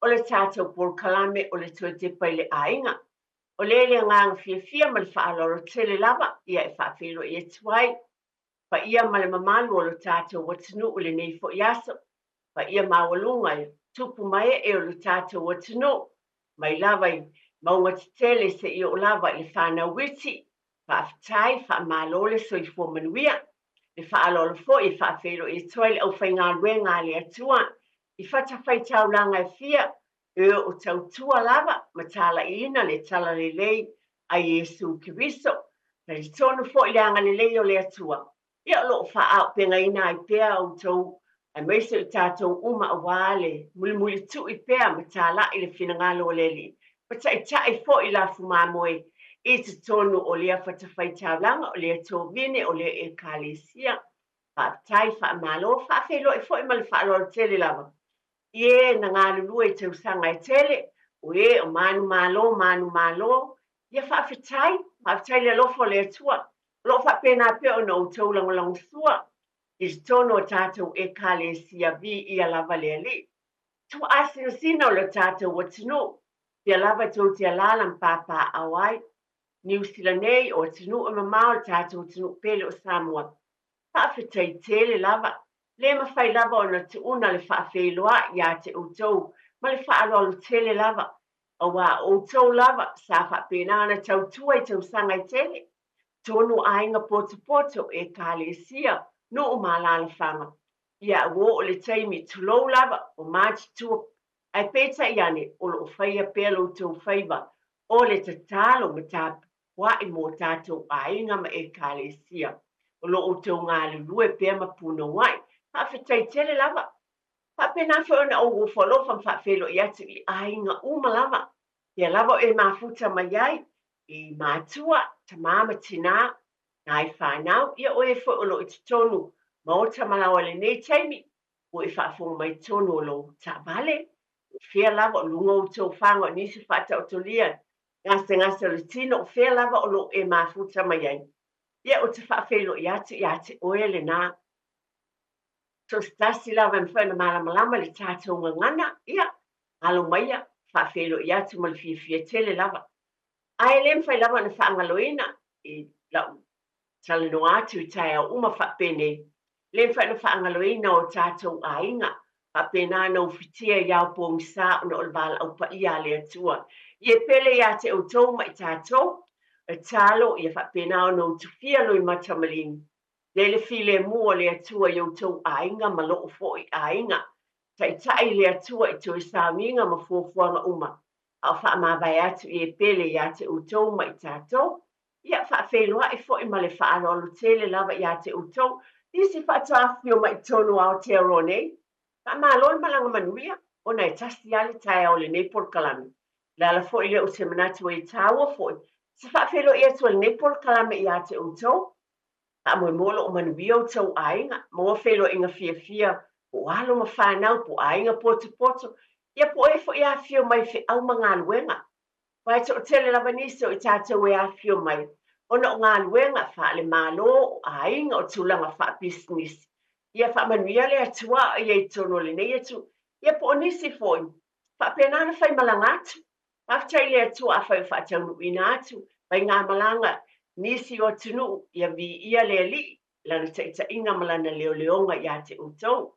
O le tatou polokalame o le toe tepa i le aiga. O lea le agaga fiafia ma le faaaloalo tele lava ia e faafeiloai atu ai paia ma le mamalu o lo tatou atunuu i lenei foi aso. Paia maualuga e tupu ma ee o lo tatou atunuu mai lava i mauga tetele seia oo lava i le fanau iti. Faafetai, faamalo le soifua manuia. Le faaaloalo foi e faafeiloai atu ai le aufaigaluega a le Atua i fatafaitaulaga e fia e o tautua lava ma talaiina le talalelei a Iesu Keriso. Talitonu foi le agalelei o le Atua, ia o lo o faaauupegaina ai pea outou aemaise o i tatou uma aua le mulimulitu'i pea ma tala'i le finagalo o le Alii ma taitai foi lafumamoe i totonu o lea fatafaitaulaga, o lea tovine, o lea ekalesia. Faafetai, faamalo, faafeiloai foi ma le faaaloalo tele lava i e na galulue i tausaga e tele, o e o manumalo, manumalo, ia faafetai, faafetai le alofa o le Atua. O lo o faapena pea ona outou lagolagosua i totonu o tatou ekalesia, viia lava le Alii. Tuaasinasina o le tatou atunuu, pea lava tou te alaala ma papaaao ai. Niu Sila nei, o atunuu e mamao le tatou atunuu pele o Samoa. Faafetai tele lava. Le mafai lava ona tuuna le faafeiloai ia te outou ma le faaaloalo tele lava. Aua o outou lava sa faapena ona tautua i tausaga e tele. Tonu aiga potopoto, ekalesia, nuu ma alaalafaga. Ia ua oo le taimi, tulou lava, o matutua. Ae peitai ane, o lo o faia pea lo outou faiva o le tatalo ma tapuai mo tatou aiga ma ekalesia. O lo o outou galulue pea ma punouai. Faafetai tele lava. Faapena foi ona ou ofo alofa ma faafeiloai atu i aiga uma lava. Pea lava o e mafuta mai ai i matua, tamā ma tinā, nai fanau, ia o e foi o lo o i totonu maota ma laoa i lenei taimi, ua e faafofoga mai totonu o lou taavale, o fea lava o luga o outou faga o nisi faataotolia gasegase o le tino, o fea lava o lo o e mafuta mai ai. Ia, ou te faafeiloai atu ia te oe lenā. So o se tasi lava e mafai ona malamalama i le tatou gagana, ia, alo maia, faafeiloai atu ma le fiafia tele lava. Ae le mafai lava ona faagaloina i lau talanoa atu i taeao uma faapenei, le mafai ona faagaloina o tatou aiga, faapena ona ufitia i ao pogisa ona o le valaau paia a le Atua. Ia pele ia te outou ma i tatou, e talo ia faapena ona utufia loimata maligi. Le le filemu o le Atua i outou aiga ma loo foi aiga. Taitai le Atua i toe sauniga ma fuafuaga uma, a o faamavae atu i e pele ia te outou ma i tatou. Ia faafeiloai foi ma le faaaloalo tele lava ia te outou. Nisi faatoa afifio mai i totonu o Aotearoa nei. Faamalo le malaga manuia, ona e tasi lava le taeao o lenei polokalame. O le ala foi lea ou te manatu ai e taua foi se faafeiloai atu a lenei polokalame ia te outou. Faamoemoe o lo o manuia outou aiga, maua feiloaiga fiafia po o alo ma fanau, po o aiga potopoto, ia po o e foi e afifio mai i feau ma galuega. Aua e toatele lava nisi o i tatou e afifio mai ona o galuega faale-Malo, o aiga, o tulaga faapisinisi. Ia faamanuia le Atua a o i ai i totonu o lenei atu, ia po o nisi foi faapena ona faimalaga atu. Faafetai i le Atua afai o faataunuuina atu faigamalaga nisi o atunuu, ia viia le Alii, Lana taitaiga ma Lana leoleoga ia te outou.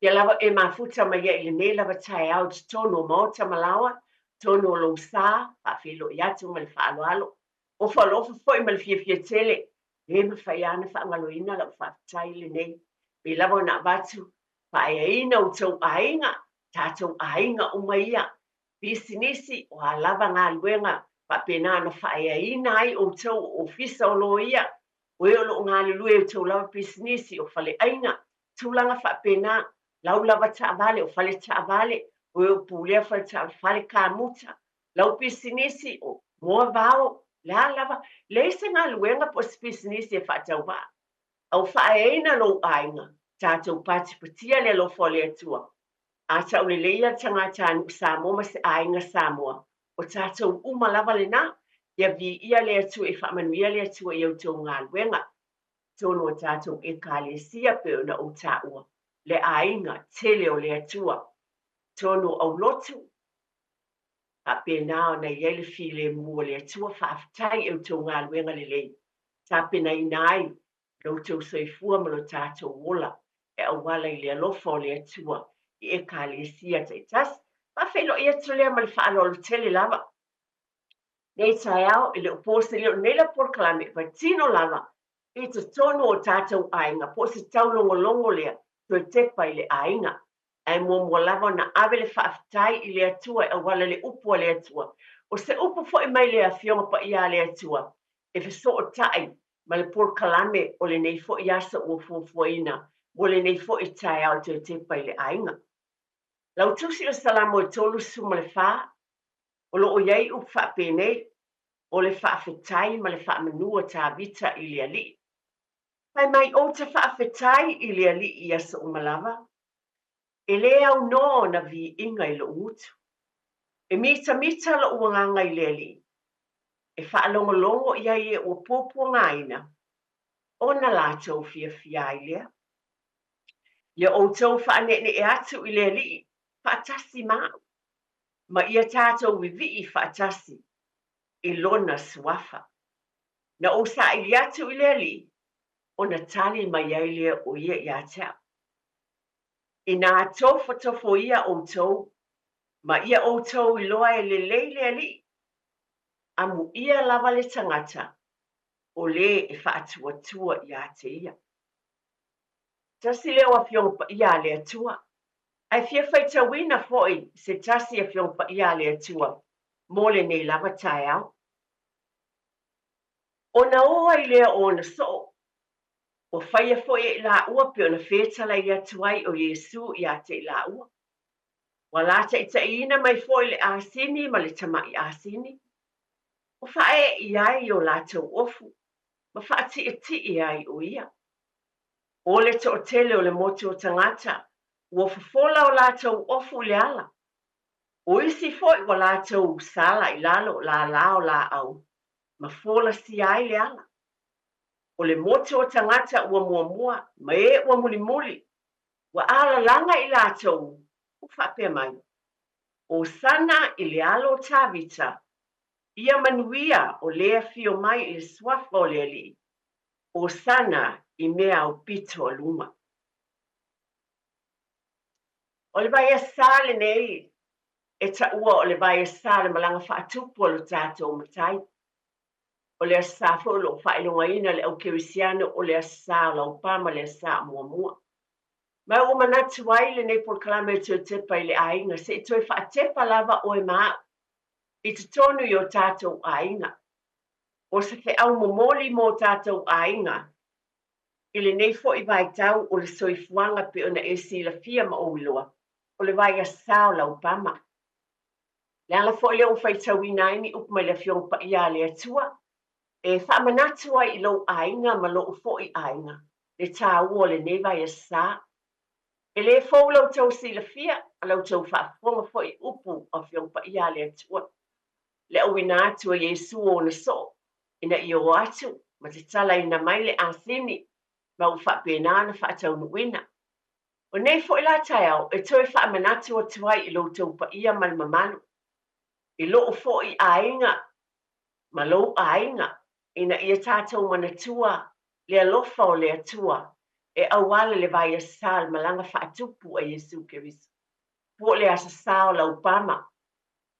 Ia lava e mafuta mai ai i lenei lava taeao i totonu o maota ma laoa, totonu o lou sa, faafeiloai atu ma le faaaloalo. Ofo alofa foi ma le fiafia tele, le mafai lava ona faagaloina lau faafetai lenei. Pei lava ona avatu, faaeaina outou aiga, tatou aiga uma ia, pisinisi, o a lava galuega faapena ona faaeaina ai outou o ofisa o loia, o e o lo o galulue i outou lava pisinisi, o faleaiga, tulaga faapena, lau lava taavale, o fale taavale, o e o pulea fale taavale, fale kamuta, lau pisinisi, o moavao, le a lava, leai se galuega po o se pisinisi e faatauvaa. A ua faaeaina lou aiga, tatou patipatia le alofa o le Atua. A taulelei ia le tagatanuu Samoa ma se aiga Samoa, o tatou uma lava lena. Ia viia le Atua, ia faamanuia le Atua i a outou galuega. Totonu o tatou Ekalesia pei ona ou taua, le aiga tele o le Atua. totonu o aulotu, faapena ona i ai le filemu o le Atua. Faafetai i outou galuega lelei, tapenaina ai lo outou soifua ma lo tatou ola e auala i le alofa o le Atua i Ekalesia taitasi. Faafeiloai atu lea ma le faaaloalo tele lava. Nei taeao e le o po se leo nei la polokalame e patino lava i totonu o tatou aiga po o se taulogologo lea toe tepa i le aiga. Ae muamua lava ona ave le faafetai i le Atua e auala le upu a le Atua. O se upu foi mai le Afioga Paia a le Atua e fesootai ma le polokalame o lenei foi aso ua fuafuaina mo lenei foi taeao e toe tepa i le aiga. Lau tusi o Salamo e 34, o lo o i ai upu faapenei, o le faafetai ma le faamanu a Tavita i le Alii. Fai mai, Ou te faafetai i le Alii i aso uma lava, e lē aunoa ona viiga i lou gutu. E mitamita lou agaga i le Alii, e faalogologo i ai e ua puapuagaina, ona latou fiafia ai lea. Ia outou faaneenee atu i le Alii faatasi ma au, ma ia tatou vivii faatasi i lona suafa. Na ou saili atu i le Alii, ona tali mai ai lea o ia ia te au. Inā tofotofoia outou, ma ia outou iloa e lelei le Alii, amuia lava le tagata o lē e faatuatua ia te ia. Tasi lea o Afioga Paia a le Atua, ae fia faitauina foi se tasi Afioga Paia a le Atua mo lenei lava taeao. Ona o ai lea o ona soo, ua faia foi e i laua pei ona fetalai atu ai o Iesu ia te i laua. Ua lataitaiina mai foi le asini ma le tama'i asini, ua faaee i ai o latou ofu ma faati'eti'e ai o ia. O le toatele o le motu o tagata ua fofola o latou ofu i le ala. O isi foi ua latou sala i lalo lālā o lāʻau ma folasia ai le ala. O le motu o tagata ua muamua ma e ua mulimuli, ua alalaga i latou ua faapea mai, Hosana i le alo o Tavita, ia manuia o le afio mai i le suafa o le Alii, Hosana i mea aupito a luma. O le vaiasa lenei e taua o le vaiasa o le malaga faatupu a lo tatou Matai. O le Aso Sa foi o lo o faailogaina le au kerisiano o le Aso Sa o Laupa ma le Aso Sa o Muamua. Ma ua manatu ai lenei polokalame e toe tepa i le aiga, se i toe faatepa lava oe ma au i totonu i o tatou aiga. O se feau momoli mo tatou aiga i lenei foi vaitau o le soifuaga pei ona e silafia ma ou iloa, o le vaiasa o Laupama. Le ala foi lea ua faitauina ai ni upu mai le Afioga Paia a le Atua e faamanatu ai i lou aiga ma lou foi aiga le tāua o lenei vaiasa. E lē fou la outou silafia ma la outou faafofoga foi i upu o Afioga Paia a le Atua, le auina atu e Iesu o ona soo ina ia o atu ma tatalaina mai le asini ma ua faapena ona faataunuuina. O nei foi la taeao e toe faamanatu atu ai i lo outou paia ma le mamalu, i lou foi aiga ma lou aiga, ina ia tatou manatua le alofa o le Atua e auala le vaiasa o le malaga faatupu a Iesu Keriso, po o le Aso Sa o Laupama,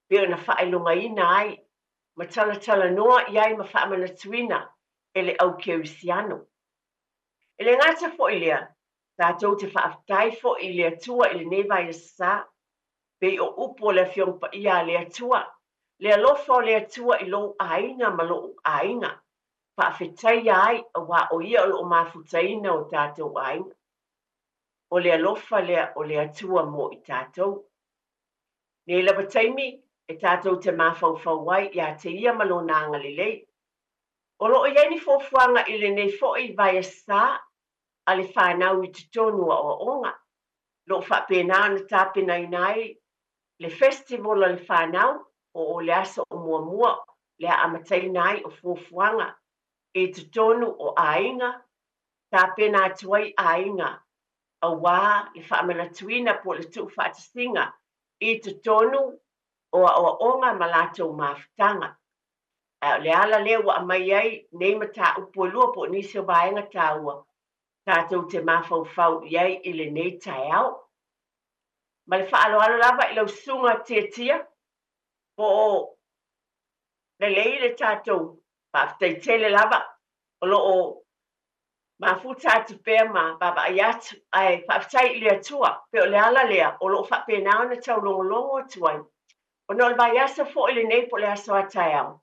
pei ona faailogaina ai ma talatalanoa i ai ma faamanatuina e le au kerisiano. E le gata foi lea, tatou te faafetai foi i le Atua i lenei vaiasa, pei o upu o le Afioga Paia a le Atua, le alofa o le Atua i lou aiga ma lou aiga, faafetaia ai auā o Ia o lo o mafutaina o tatou aiga. O le alofa lea o le Atua mo i tatou. Nei lava taimi e tatou te mafaufau ai ia te Ia ma Lona agalelei. O lo o i ai ni fuafuaga i lenei foi vaiasa a le fanau i totonu o aoaoga, lo o faapena ona tapenaina ai le festival a le fanau o o le aso o muamua le a amataina ai o fuafuaga i totonu o aiga, tapena atu ai aiga auā le faamanatuina po o le tuufaatasiga i totonu o aoaoga ma latou mafutaga. Ae o le ala lea ua aumai ai nei mataupu e lua po o nisi o vaega taua tatou te mafaufau i ai i lenei taeao. Ma le faaaloalo lava i lau susuga Tiatia, po o lelei le tatou faafetai tele lava o lo o mafuta atu pea ma vaavaai atu, ae faafetai i le Atua, pei o le ala lea o lo o faapena ona taulogologo atu ai, ona o le vaiaso foi lenei po o le aso a taeao,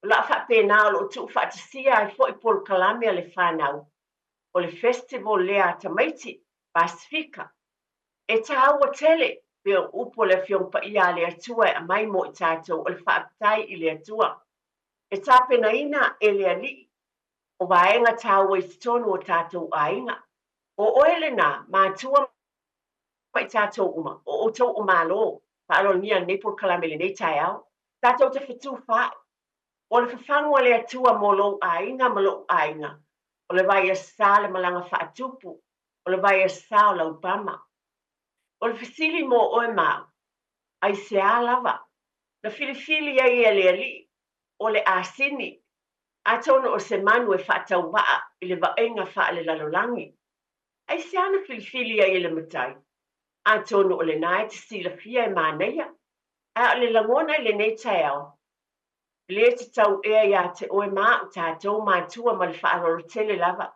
o le a faapena o lo o tuufaatasia ai foi polokalame a le fanau, o le festival lea a tamaiti Pasefika. E taua tele, pei o upu a le Afioga Paia a le Atua e aumai mo i tatou o le faafetai i le Atua. E tapenaina e le Alii o vaega taua i totonu o tatou aiga. O oe lena, matua ma i tatou uma, o outou o Malo, faaaloalogia lenei polokalame i lenei taeao. Tatou te fetufaai. O le fafagu a le Atua mo lou aiga ma lou aiga, o le vaiasa le malaga faatupu, o le vaiasa o Laupama. O le fesili mo oe ma au, aisea lava na filifili ai e le Alii o le asini, atonu o se manu e faatauvaa i le vaaiga faalelalolagi? Aisea na filifili ai e le Matai? Atonu o lena e te silafia e manaia, ae o le lagona i lenei taeao, e le tatau ea ia te oe ma au tatou matua ma le faaaloalo tele lava,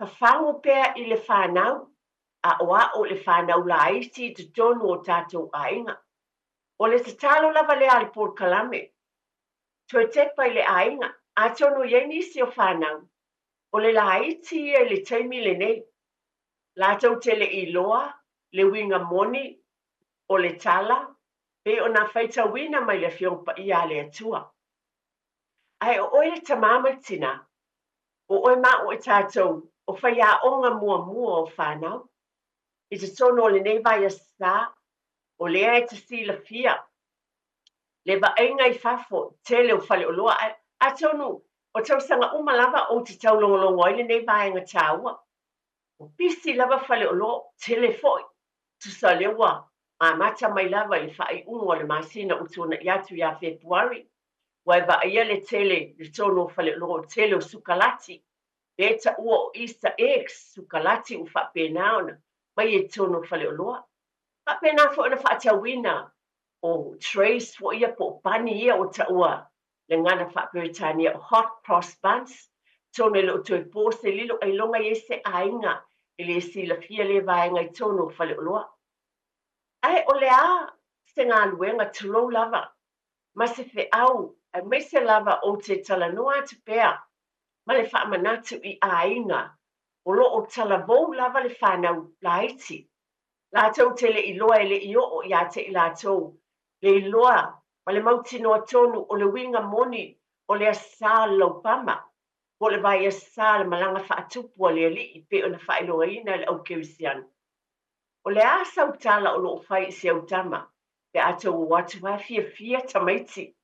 fafagu pea i le fanau, aoao i le fanau laiti i totonu o tatou aiga. O le tatalo lava lea a le polokalame, toe tepa i le aiga, atonu e i ai nisi o fanau, o le laiti ia i le taimi lenei, latou te le i iloa le uiga moni o le tala pei ona faitauina mai le Afioga Paia a le Atua. Ae o oe le tamā ma le tinā, o oe ma au o i tatou o faiaoga muamua o fanau. I totonu o lenei vaiasa, o lea e te silafia le vaaiga i fafo, tele o faleoloa, ae atonu o tausaga uma lava ou te taulogologo ai lenei vaega taua. Ua pisi lava faleoloa, tele foi. Tusa lea ua amata mai lava i le faaiuga o le masina ua tuanai atu ia Fepuari, ua e vaaia le tele i totonu o faleoloa, o le tele o sukalati, lea e taua o Easter eggs, sukalati ua faapena ona mai i totonu o faleoloa. Faapena foi ona faatauina o trays foi ia po o pani ia ua taua le gagana faa-Peretania o hot cross buns, tonu e le o toe po se lilo ailoga i ai se aiga e le silafia lea vaega i totonu o faleoloa. Ae o le a se galuega tulou lava ma se feau aemaise lava ou te talanoa atu pea ma le faamanatu i aiga o lo o talavou lava le fanau laiti latou te le iloa e le i oo ia te i latou le iloa ma le mautinoa tonu o le uiga moni o le asa o le laupama po o le vaiasa o le malaga faatupu a le Alii pei ona faailoaina e le au kerisiano. O le a sau tala o lo o fai i si au tama pe a tou o atu ae fiafia tamaiti?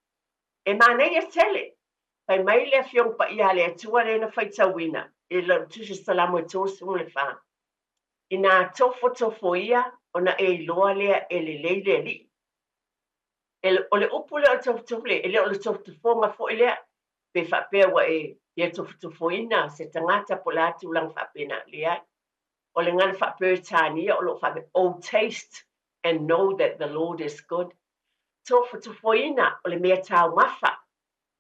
E manaia tele! Fai mai le Afioga Paia a le Atua lea na faitauina i le Tusi Salamo e 34. Inā tofotofoia ona e iloa lea e lelei le Alii. E, o le upu lea o le tofotofo, e le o le tofotofoga foi lea, pe faapea ua e fia tofotofoina se tagata po o le a tulaga faapena, leai. O le gagana faa-Peretania o lo o faapea, Oh, taste and know that the Lord is good. Tofotofoina o le mea taumafa,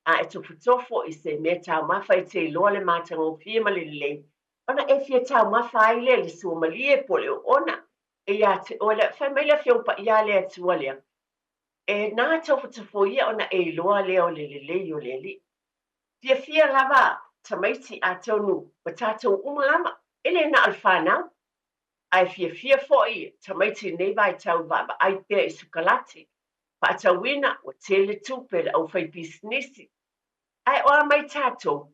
a e tofotofo i se mea taumafa e te iloa le matagofie ma le lelei, ona e fia taumafa ai lea i le suamalie po o le oona e ia te oe lea. Fai mai le Afioga Paia a le Atua lea, E nā tofotofoia ona e iloa lea o le lelei o le Alii. Fiafia lava tamaiti atonu ma tatou uma lava, e le na o le fanau, ae fiafia foi tamaiti i lenei vaitau i vaavaai pea i sukalati, faatauina ua tele tupe le aufaipisinisi. Ae o a mai tatou?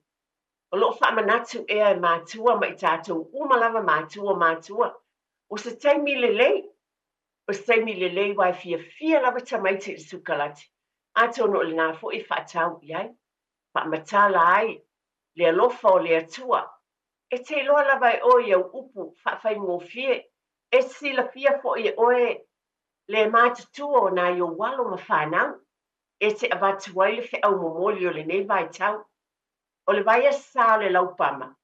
O lo o faamanatu ea e matua ma i tatou uma lava matua o matua, o se taimi lelei, o se taimi lelei aua e fiafia lava tamaiti i le sukalati, atonu o lena foi e faatau i ai, faamatala ai le alofa o le Atua. E te iloa lava e oe i au upu faafaigofie, e silafia foi e oe Le matutua o nai ou alo ma fanau e te avatu ai le feau momoli o lenei vaitau. O le Vaiaso Sa o le Laupama,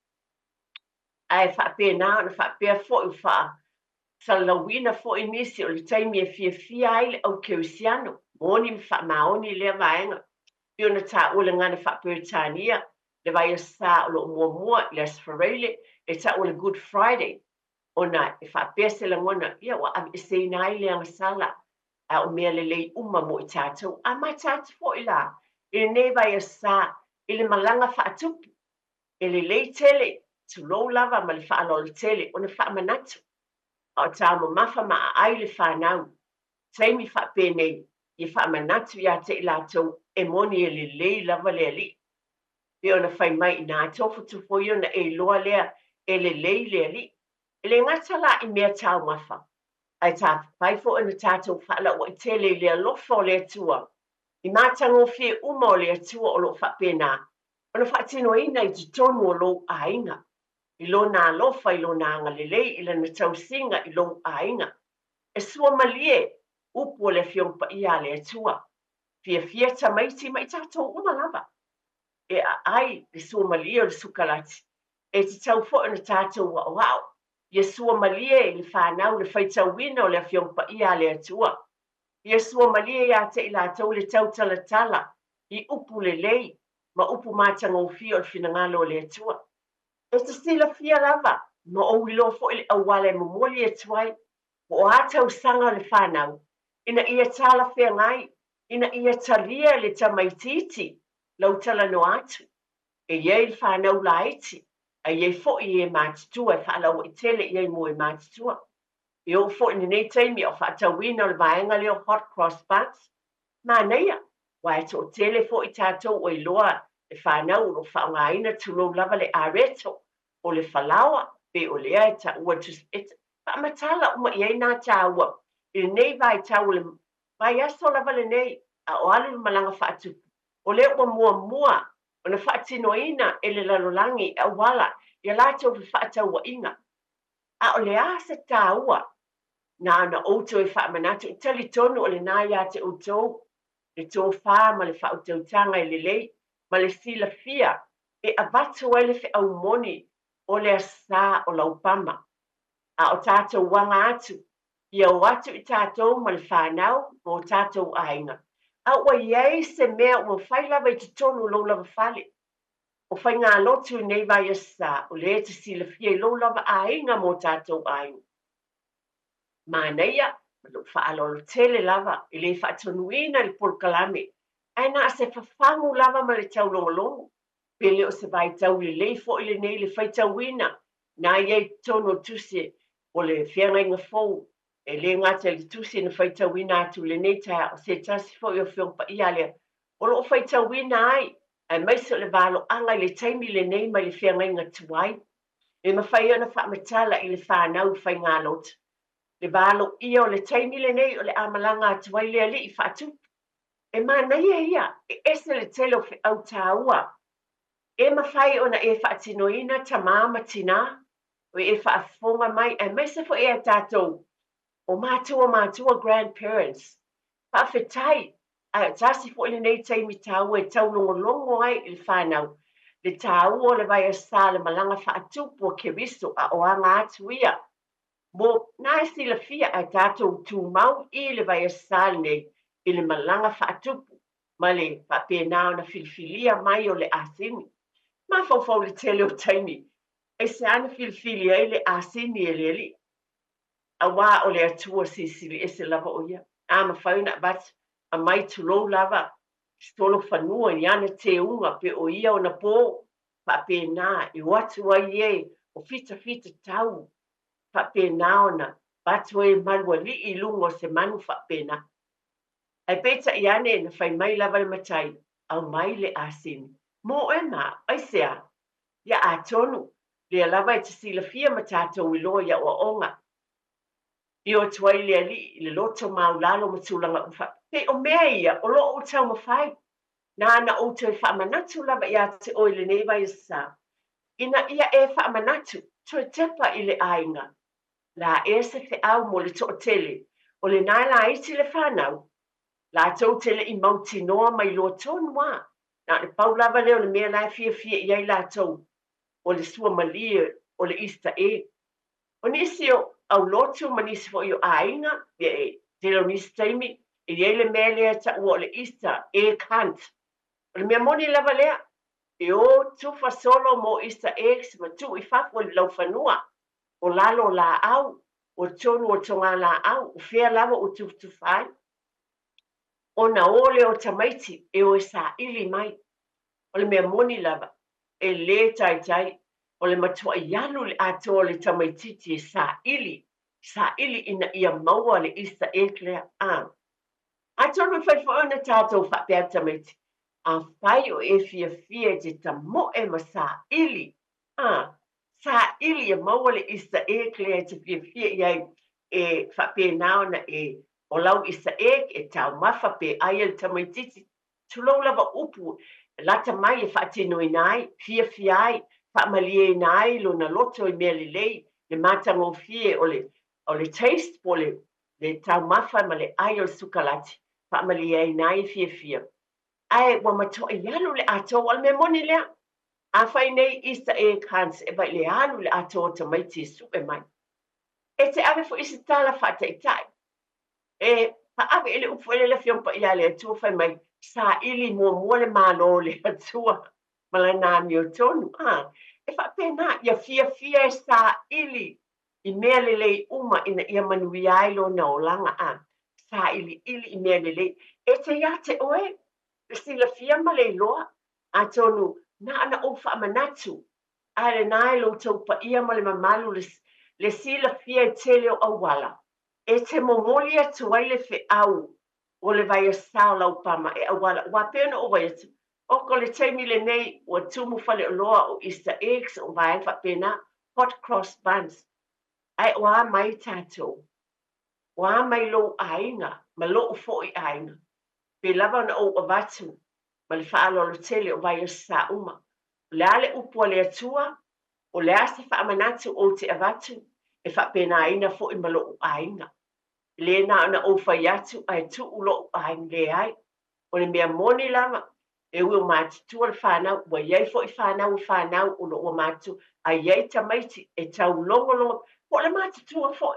ae faapena ona faapea foi ua faasalalauina foi nisi o le taimi e fiafia ai le au kerisiano, moni ma faamaoni lea vaega. Pei ona taua i le gagana faa-Peretania, le Vaiaso Sa o lo o muamua i le Aso Faraile e tau o le Good Friday, ona e faapea se lagona, ia ua aveeseina ai le agasala, a o mea lelei uma mo i tatou. A mata atu foi la i lenei Vaiaso Sa i le malaga faatupu, e lelei tele, tulou lava ma le faaaloalo tele, ona faamanatu, a o taumamafa ma aai le fanau, taimi faapenei, ia faamanatu ia te i latou e moni e lelei lava le Alii. Pei ona fai mai inā tofotofo ia ona e iloa lea e lelei le Alii. E le gata la i mea taumafa, ae tafafai foi ona tatou faalauai tele i le alofa o le Atua, i matagofie uma o le Atua o lo o faapena ona faatinoina i totonu o lou aiga, i Lona alofa, i Lona agalelei, i Lana tausiga i lou aiga. E sua malie upu o le Afioga Paia a le Atua. Fiafia tamaiti ma i tatou uma lava e aai le sua malie o le sukalati. E tatau foi ona tatou aoao ia sua malie i le fanau le faitauina o le Afioga Paia a le Atua. Ia sua malie ia te i latou le tautalatala i upu lelei ma upu matagofie o le finagalo o le Atua. E te silafia lava ma ou iloa foi le auala e momoli atu ai po o a tausaga o le fanau ina ia talafeagai, ina ia talia e le tamaitiiti lau talanoa atu. E i ai le fanau laiti, ae i ai foi e matutua e faalauaitele i ai mo e matutua. E oo foi i lenei taimi a o faatauina o le vaega lea o hot cross buns, manaia, aua e toatele foi tatou ua iloa le fanau o lo o faaaogaina tulou lava le areto o le falaoa, pe o lea e taua e faamatala uma i ai nā taua i lenei vaitau o le vaiaso lava lenei a o alu le malaga faatupu, o lea ua muamua ona faatinoina e le lalolagi e auala i a latou fefaatauaiga. A o le a se taua? Na ona ou toe faamanatu e talitonu o lena ia te outou le tofa ma le faautautaga e lelei ma le silafia e avatu ai le feau moni o le asa o Laupama. A o tatou aga atu, ia o atu i tatou ma le fanau ma o tatou aiga, a ua i ai se mea ua mafai lava i totonu o lou lava fale. O faigalotu i nei vaiaso sa, o lea e te silafia i lou lava aiga ma o tatou aiga. Manaia, ma lou faaaloalo tele lava e le faatonuina i le polokalame, ae na o se fafagu lava ma le taulogologo. Pe le o se vaitau lelei foi lenei le faitauina na i ai i totonu o tusi o le feagaiga fou, e le gata i le tusi na faitauina atu i lenei taeao, se tasi foi o Afioga Paia lea o lo o faitauina ai, aemaise o le valoaga i le taimi lenei mai le feagaiga tuai. E mafai ona faamatala i le fanau faigalotu le valoia o le taimi lenei o le a malaga atu ai le alii faatupu. E manaia ia, e ese le tele o feau tāua. E mafai ona e faatinoina tamā ma tinā, o e faafofoga mai, aemaise foi e tatou o matua matua, grandparents. Faafetai, ae o tasi foi lenei taimi tāua e taulogologo ai i le fanau, le tāua o le vaiaso le malaga faatupu a Keriso a o aga atu ia. Mo nā e silafia ae tatou tumau i le vaiaso lenei i le malaga faatupu ma le faapena ona filifilia mai o le asini. Mafaufau le tele o taimi, aisea na filifili ai le asini e le Alii? Aua o le Atua silisili ese lava o ia. A mafai ona avatu, aumai tulou lava, solo fanua i ana teuga pe o ia ona pō, faapena e o atu ai e o fitafita tau, faapena ona avatu ai e malualii i luga o se manu faapena. Ae peitai ane na fai mai lava le matai, aumai le asini. Mo oe ma au, aisea? Ia atonu, lea lava e te silafia ma tatou iloa i aoaoga. I o atu ai le alii i le loto maulalo ma tulaga uma faapea. Pei o mea ia o lo o ou taumafai. Na ona ou toe faamanatu lava ia te oe i lenei vaiaso, ina ia e faamanatu, toe tepa i le aiga. La ea se feau mo le toatele O lena e laiti le fanau, latou te le i mautinoa ma iloa tonu lava, na o le pau lava lea o le mea la e fiafia i ai latou, o le suamalie o le Easter egg. O nisi o aulotu ma nisi foi o aiga, ia e tele o nisi taimi, e i ai le mea lea e taua o le Easter egg hunt. O le mea moni lava lea, e o tufa solo mo Easter eggs ma tuu i fafo i le laufanua, o lalo o laau, o totonu o togalaau, o fea lava ua tufatufa ai. Ona o lea o tamaiti e o e saili mai. O le mea moni lava, e lē taitai, o le matuaʻi alu i le atoa o le tamaititi e saili, saili ina ia maua le Easter egg lea. A. Atonu e fai foi ona tatou faapea atu tamaiti, afai o e fiafia e te tamoe ma saili, a, saili e maua le Easter egg lea e te fiafia i ai, e faapena ona e, o lau Easter egg e taumafa pe ai e le tamaititi, Tulou lava upu lata mai e faatinoina ai, fiafia ai, faamalieina ai lona loto i mea lelei, le matagofie o le o le taste po o le le taumafa ma le ai o le sukalati, faamalieina ai e fiafia. Ae ua matuai alu le atoa, o le mea moni lea. Afai nei Easter egg hunts e vai le alu le atoa o tamaiti e sue mai. E te ave foi i se tala faataitai. E haawi i le upu foi lea le Afioga Paia a le Atua fai mai, saili muamua le Malo o le Atua ma lana amiotonu. A, e faapena, ia fiafia e saili i mea lelei uma ina ia manuia ai lona olaga. A, sailiili i mea lelei. E te iā te oe le silafia ma le iloa, atonu na ona ou faamanatu, ae lena e lo outou paia ma le mamalu le, le silafia i tele o auala E te momoli atu ai le feau o le vaiasa o Laupama e auala, ua pei ona ou vaai atu, ok, o le taimi lenei ua tumu faleoloa o Easter eggs, o vaega faapena, hot cross buns. Ae o a mai tatou? O a mai lou aiga ma loʻu foi aiga? Pei lava ona ou avatu ma le faaaloalo tele o vaiasa uma. O le a le upu a le Atua? O le a se faamanatu ou te avatu e faapenaina foi ma loʻu aiga? E lē na ona ou fai atu ae tuu loʻu aiga, leai. O le mea moni lava, e ui o matutua le fanau, ua i ai foi fanau o fanau o lo o ua matutua, ae i ai tamaiti e taulogologo, po o le matutua foi.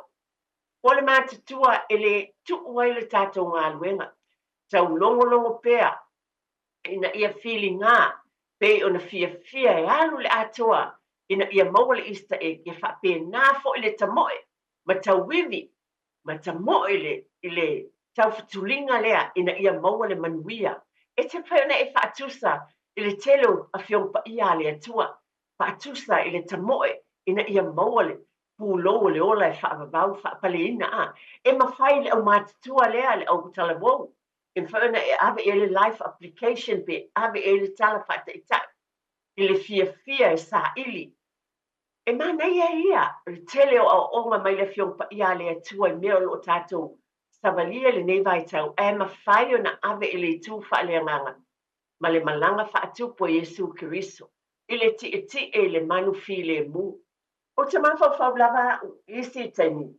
Po o le matutua e lē tuu ai le tatou galuega, taulogologo pea ina ia filiga pei ona fiafia e alu le atoa ina ia maua le Easter egg, ia faapena foi le tamoe ma tauivi ma tamoe i le, i le taufetuliga lea ina ia maua le manuia. E te mafai ona e faatusa i le tele o Afioga Paia a le Atua, faatusa i le tamoe ina ia maua le pulou o le ola e faavavau, faapaleina, a. E mafai i le aumatutua lea, le autalavou, E mafai ona e ave i ai le life application pe ave i ai le tala faataitai i le fiafia e saili. E manaia ia le tele o aoaoga mai le Afioga Paia a le Atua i mea o lo o tatou savalia i lenei vaitau, ae mafai ona ave i le itu faaleagaga ma le malaga faatupu a Iesu Keriso i le tietie i le manu filemu. Ou te mafaufau lava au i isi taimi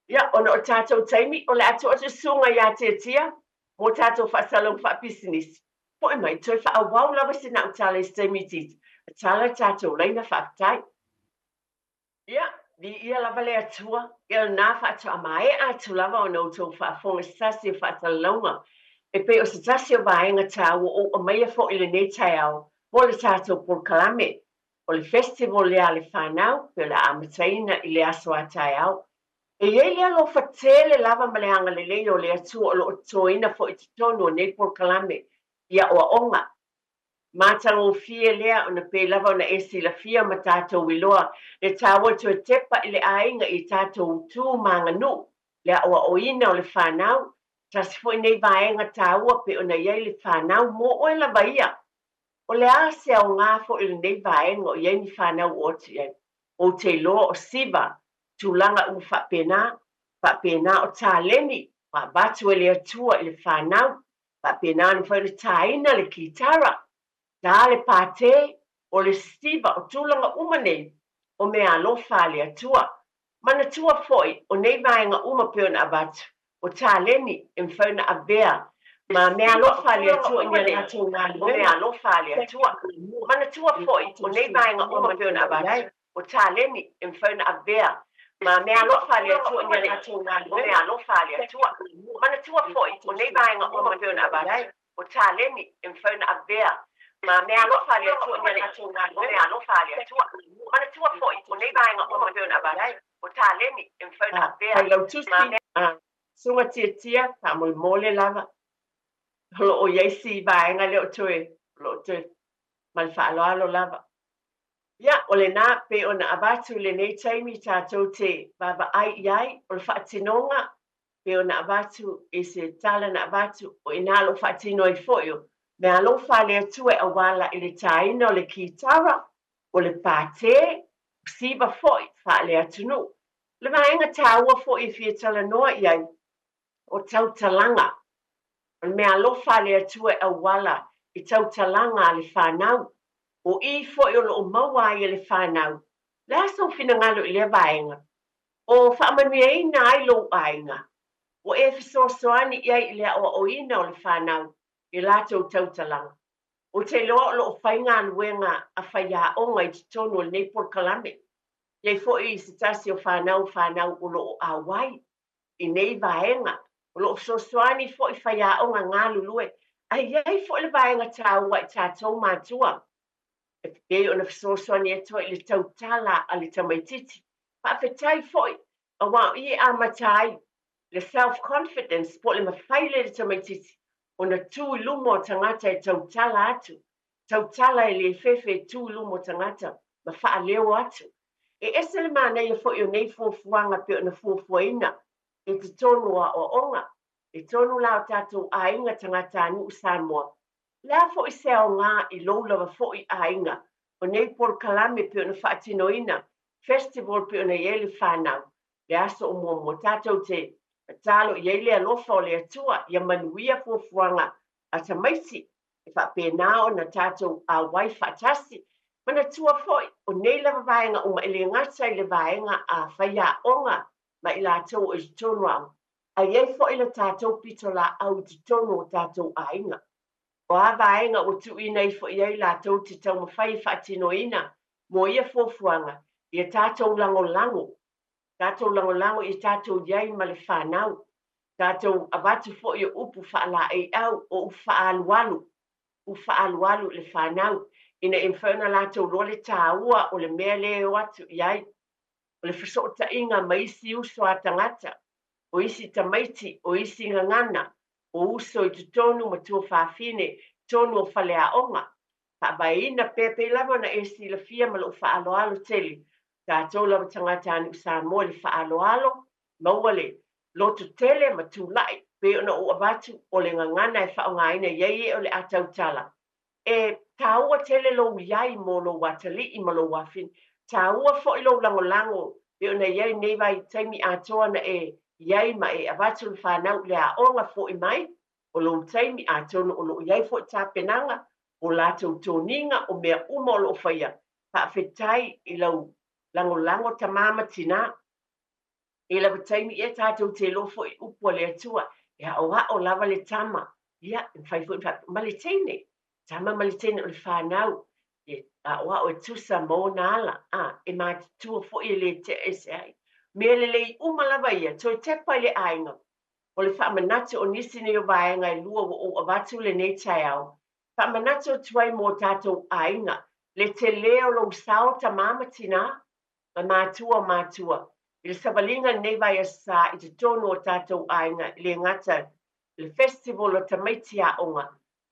Ia, ona o le tatou taimi, o le a tuu atu susuga ia Tiatia mo tatou faasalalauga faapisinisi. Foi mai, toe faaauau lava sina au tala i se taimi itiiti, a tala le tatou laina faafetai. Ia, viia lava le Atua, ia lena faatoa maea atu lava ona outou faafofoga i se tasi o faasalalauga e pei o se tasi o vaega taua o ou aumaia foi i lenei taeao mo le tatou polokalame. O le festival lea a le fanau pei o le a amataina i le aso a taeao. E i ai le alofa tele lava ma le agalelei o le Atua o lo o totoina foi i totonu o nei polokalame i aoaoga. Matagofie lea ona pei lava ona e silafia ma tatou iloa le taua o le toe tepa i le aiga i tatou tu ma aganuu, le aoaoina o le fanau, tasi foi nei vaega taua pei ona i ai le fanau mo oe lava ia. O le a se aoga foi o lenei vaega o i ai ni fanau o atu i ai? Ou te iloa o Siva, tulaga uma faapena, faapena o taleni ua avatu e le Atua i le fanau, faapena ona mafai ona taina le kitara, ta le pate, o le Siva, o tulaga uma nei o meaalofa a le Atua. Manatua foi, o nei vaega uma pei ona avatu, o taleni e mafai ona avea ma meaalofa a le Atua i ni a latou galuega. O meaalofa a le Atua. Manatua foi, o nei vaega uma pei ona avatu, o taleni e mafai ona avea ma meaalofa a le Atua i ni a latou galuega. O meaalofa a le Atua. Manatua foi, o nei vaega uma pei ona avatu, o taleni e mafai ona avea ma meaalofa a le Atua i ni a latou galuega. O meaalofa a le Atua. Manatua foi, o nei vaega uma pei ona avatu, o taleni e mafai ona avea Failautusi ma Susuga Tiatia, faamolemole lava, o lo o i ai si vaega lea o toe, o lo o toe, ma le faaaloalo lava. Ia, o lena, pei ona avatu i lenei taimi tatou te vaavaai i ai, o le faatinoga, pei ona avatu i se tala na avatu, o i ina o lo o faatino ai foi o meaalofa a le Atua e auala i le tāina o le kitara, o le pātē, o siva foi faale-atunuu. O le vaega tāua foi e fia talanoa i ai, o tautalaga. O le meaalofa a le Atua e auala i tautalaga a le fanau. O i foi o lo o maua ai e le fanau. O le a sou finagalo i lea vaega? O faamanuiaina ai lou aiga? Ua e fesoasoani i ai i le aoaoina o le fanau i latou tautalaga? Ou te iloa o lo o fai galuega a faiaoga i totonu o lenei polokalame. E i ai foi se tasi o fanau fanau o lo o auai i nei vaega. O lo o fesoasoani foi faiaoga galulue, ae i ai foi le vaega taua i tatou matua e pei ona fesoasoani atu ai i le tautala a le tamaitiiti. Faafetai foi aua o i e amata ai le self confidence po o le mafai lea i le tamaitiiti ona tu i luma o tagata e tautala atu, tautala e le fefe e tu i luma o tagata ma faaleo atu. E ese le manaia foi o nei fuafuaga pei ona fuafuaina i totonu o aoaoga, i totonu la o tatou aiga tagatanuu Samoa. O le a foi se aoga i lou lava foi aiga o nei polokalame pei ona faatinoina, festival pei ona i ai le fanau, le aso o muamua tatou te tatalo i ai le alofa o le Atua ia manuia fuafuaga a tamaiti e faapena ona tatou auai faatasi. Manatua foi, o nei lava vaega uma e le gata i le vaega a faiaoga ma i latou o i totonu aoga, ae i ai foi le tatou pitolaau i totonu o tatou aiga. O a vaega ua tuuina ifo i ai latou te taumafai e faatinoina mo ia fuafuaga, ia tatou lagolago, tatou lagolago ia tatou i ai ma le fanau, tatou avatu foi o upu faalaeiau, o upu faaalualu, upu faaalualu i le fanau, ina ia mafai ona latou iloa le taua o le mea lea e o atu i ai, o le fesootaiga ma isi uso a tagata, o isi tamaiti, o isi gagana, o uso i totonu ma tuafafine i totonu o faleaoga. Faavaeina pea pei lava ona e silafia ma lou faaaloalo tele, tatou lava tagatanuu Samoa i le faaaloalo, maua le loto tele ma tulai pei ona ou avatu o le gagana e faaaogaina i ai ee o le a tautala. E taua tele lou iai mo lou atalii ma lou afine. Taua foi lou lagolago pei ona i ai nei vaitaimi atoa na e i ai ma e avatu le fanau i le aoga foi mai o lou taimi, atonu o lo o i ai foi tapenaga o latou toniga, o mea uma o lo o faia. Faafetai i lau lagolago tamā ma tinā. E lava taimi ea tatou te iloa foi i upu a le Atua, e aoao lava le tama, ia, e mafai foi ona faapea, ma le teine, tama ma le teine o le fanau, e aoao e tusa ma ona ala, a, e matutua foi e le tea ese ai. Mea lelei uma lava ia, toe tepa i le aiga, o le faamanatu o nisi nei o vaega e lua ua ou avatu lenei taeao, faamanatu atu ai mo tatou aiga, le telē o lou sao tamā ma tinā, ma matua o matua, i le savaliga i lenei vaiaso i totonu o tatou aiga e le gata i le festival o tamaiti aoga,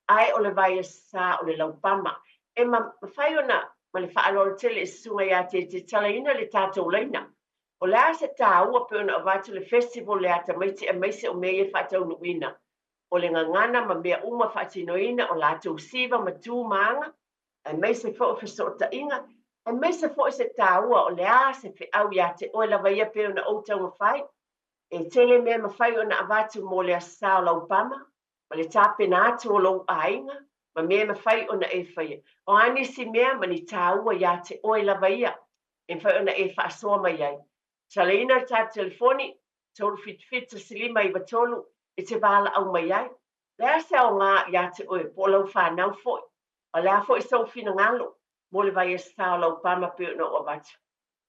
ae o le vaiaso o le laupama. E mafai ona, ma le faaaloalo tele i susuga ia Tete, talaina le tatou laina. O le a se taua pei ona avatu le festival lea a tamaiti aemaise o mea ia e faataunuuina, o le gagana ma mea uma faatinoina o latou siva ma tu ma aga, aemaise foi o fesootaiga, aemaise foi se taua o le a se feau ia te oe lava ia pei ona ou taumafai. E tele mea e mafai ona avatu mo le Aso Sa o Laupama, ma le tapena atu o lou aiga, ma mea e mafai ona e faia. O a nisi mea ma ni taua ia te oe lava ia e mafai ona e faasoa mai ai. Talaina le tatou telefoni, 377 1593 e te valaau mai ai. Le a se aoga ia te oe po o lau fanau foi? O le a foi sou finagalo mo le Vaiaso Sa o Laupama pei ona ou avatu?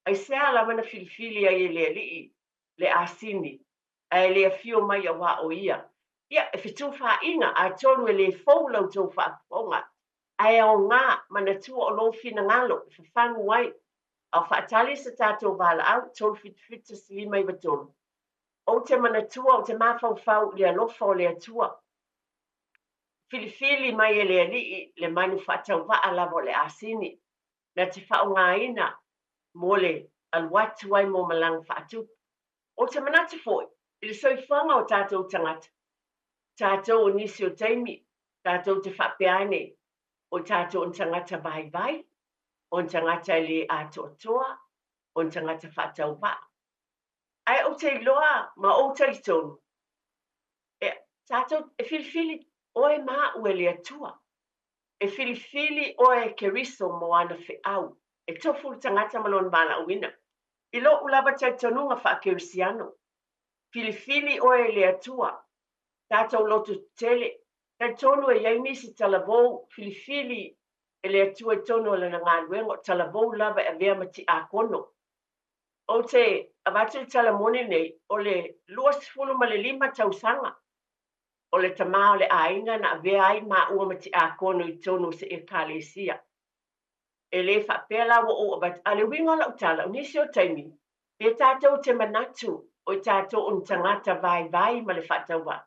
Aisea lava na filifili ai e le Alii le asini ae le afio mai auā o ia? Ia, e fetufaaiga, atonu e le fou la outou faafofoga, ae aoga, manatua o lou finagalo e fafagu ai. A o faatali se tatou valaau, 377 1593. Ou te manatua, ou te mafaufau i le alofa o le Atua. Filifili mai e le Alii le manu faatauvaa lava o le asini, na te faaaogaina mo le alu atu ai mo malaga faatupu. Ou te manatu foi i le soifuaga o tatou tagata, tatou o nisi o taimi, tatou te faapea ane, o tatou o ni tagata vaivai, o ni tagata e le atoatoa, o ni tagata faatauvaa. Ae ou te iloa ma ou talitonu, e, tatou, e filifili oe ma a'u e le Atua. E filifili oe e Keriso mo ana feau. E tofu le tagata ma lona valaauina. I lo'u lava talitonuga faa-Kerisiano, filifili oe e le Atua, tatou loto tetele, talitonu e i ai nisi talavou filifili e le Atua i totonu o Lana galuega, o talavou lava e avea ma tiakono. Ou te avatu le tala moni nei, o le 25 tausaga o le tama o le aiga na avea ai maua ma tiakono i totonu o se Ekalesia. E le faapea la ua ou avatu, a o le uiga o lau tala, o nisi o taimi, pe tatou te manatu o i tatou o ni tagata vaivai ma le faatauvaa,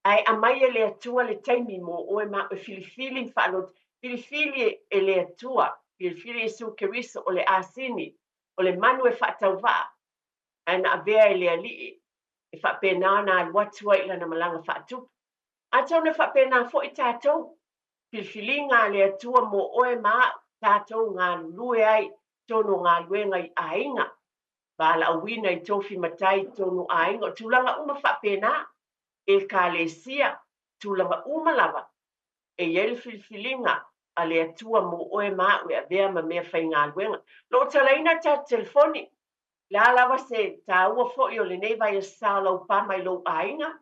ae aumai e le Atua le taimi mo oe ma au e filifili ma faaloto, filifili e le Atua, filifili Iesu Keriso o le asini, o le manu e faatauvaa, ae na avea e le Alii e faapena ona alu atu ai i lana malaga faatupu. Atonu e faapena foi tatou, filifiliga a le Atua mo oe ma a'u, tatou galulue ai i totonu o galuega i aiga, valaauina i tofi matai i totonu o aiga, o tulaga uma faapena, Ekalesia, tulaga uma lava e i ai le filifiliga a le Atua mo oe ma a'u e avea ma mea faigaluega. Lo o talaina le tatou telefoni, le a lava se taua foi o lenei vaiaso sa o Laupama i lou aiga,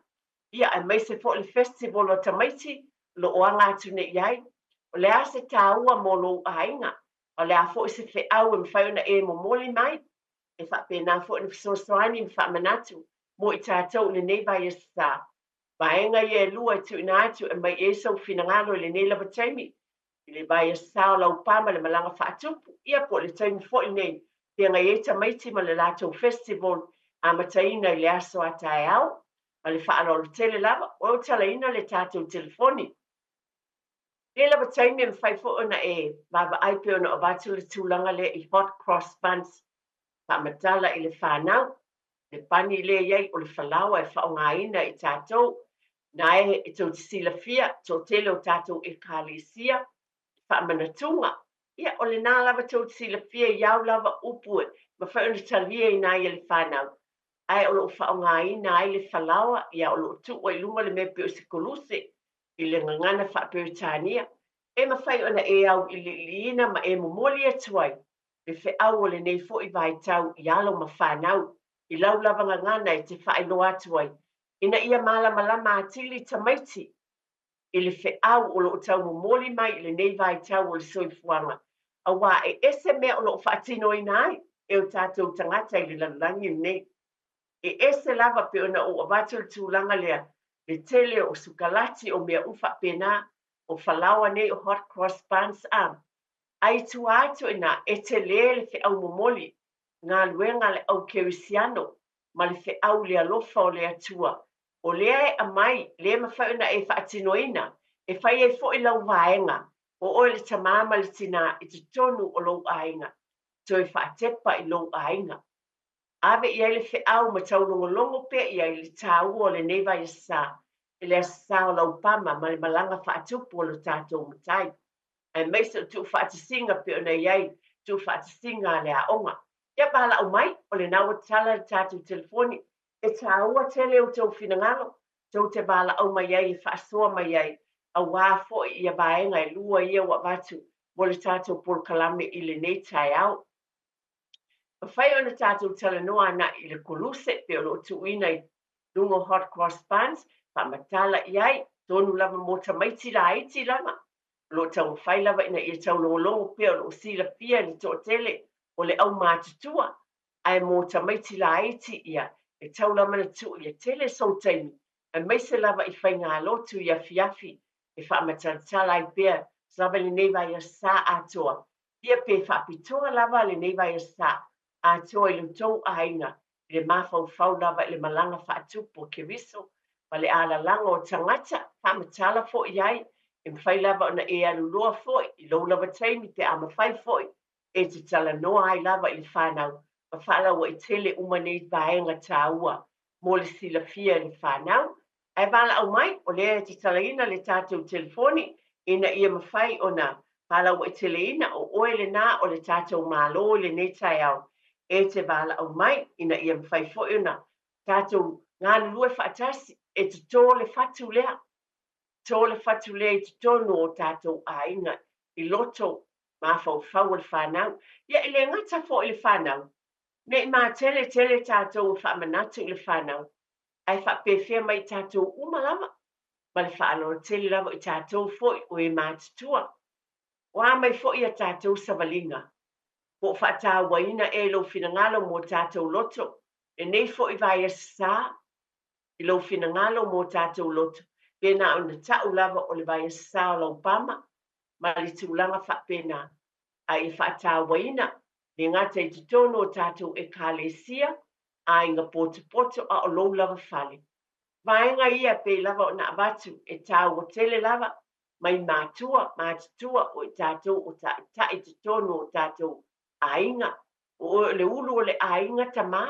ia aemaise foi le festival o tamaiti o lo o aga atu nei i ai. O le a se taua mo lou aiga? O le a foi se feau e mafai ona e momoli mai? E faapena foi ona fesoasoani ma faamanatu mo i tatou i lenei vaiaso sa. Vaega ia e lua e tuuina atu e aumai i ai sou finagalo i lenei lava taimi, i le vaiaso sa o Laupa ma le malaga faatupu, ia po o le taimi foi lenei feagai ai tamaiti ma le latou festival amataina i le aso a taeao. Ma le faaaloalo tele lava, ua ou talaina le tatou telefoni. I lenei lava taimi e mafai foi ona e vaavaai pei ona avatu le tulaga lea i hot cross buns, faamatala i le fanau, le pani lea i ai o le falaoa e faaaogaina e tatou, na e tou te silafia, toatele o tatou Ekalesia, faamanatuga. Ia, o lena lava tou te silafia i au lava upu e mafai ona talia i e le fanau, ae o lo o faaaogaina ai le falaoa, ia o lo o tuu ai i luga le mea pei o se koluse i le gagana faa-Peretania, e mafai ona e auiliiliina ma e momoli atu ai le feau o lenei foi vaitau i alo ma fanau, i lau lava gagana e te faailoa atu ai, ina ia malamalama atili tamaiti i le feau o lo o taumomoli mai i lenei vaitau o le soifuaga, auā e ese mea o lo o faatinoina ai e o tatou tagata i le lalolagi lenei. E ese lava pei ona ou avatu le tulaga lea, le tele o sukalati, o mea uma faapena, o falaoa nei, o hot cross buns, a. Ae i tua atu i ina, e tele le feau momoli, galuega a le au kerisiano ma le feau i le alofa o le Atua, o lea e aumai, lea e mafai ona e faatinoina, e fai ai foi lau vaega, o oe le tamā ma le tinā i totonu o lou aiga, toe faatepa i lou aiga. Ave i ai le feau ma taulogologo pea i ai le taua o lenei vaiaso sa, i le aso sa o Laupama ma le malaga faatupu o lo tatou Matai, aemaise o tuufaatasiga pei ona i ai tuufaatasiga a le aoga. Ia valaau mai, o lena ua tatala le tatou telefoni. E taua tele outou finagalo, tou te valaau mai ai e faasoa mai ai, auā foi ia vaega e lua ia ua avatu mo le tatou polokalame i lenei taeao. Mafai ona tatou talanoa agai i le koluse pe o lo o tuuina i luga o hot cross buns, faamatala i ai, tonu lava mo tamaiti laiti lava. O lo o taumafai lava ina ia taulogologo pea o lo o silafia e le toatele o le aumatutua, ae mo tamaiti laiti ia, e tau lava ona tuu ia tele sou taimi, aemaise lava i faigalotu i afiafi e faamatalatala ai pea lava lenei vaiaso sa atoa. Ia pe faapitoa lava lenei vaiaso sa atoa i lo outou aiga i le mafaufau lava i le malaga faatupu a Keriso ma le alalaga o tagata, faamatala foi i ai, e mafai lava ona e aluloa foi i lou lava taimi pe a mafai foi e te talanoa ai lava i le fanau ma faalauaitele uma nei vaega taua mo le silafia e le fanau. Ae valaau mai, o lea e tatalaina le tatou telefoni ina ia mafai ona faalauaiteleina, o oe lena o le tatou Malo i lenei taeao e te valaau mai ina ia mafai foi ona tatou galulue faatasi e totō le fatu lea, totō le fatu lea i totonu o tatou aiga i loto mafaufau o le fanau. Ia e le gata foi i le fanau, ne i matele tele tatou e faamanatu i le fanau, ae faapefea mai tatou uma lava, ma le faaaloalo tele lava i tatou foi o e matutua. O a mai foi a tatou savaliga, po o faatauaina ea i lou finagalo mo tatou loto, lenei foi vaiaso sa, i lou finagalo mo tatou loto, pe na ona ta'u lava o le vaiaso sa o Laupama, ma le tulaga faapena, a ia faatauaina le gata i totonu o tatou ekalesia, aiga potopoto, a o lou lava fale. Vaega ia pei lava ona avatu e tāua tele lava mai matua, matutua o i tatou o ta'ita'i totonu o tatou aiga, o oe o le ulu o le aiga tamā,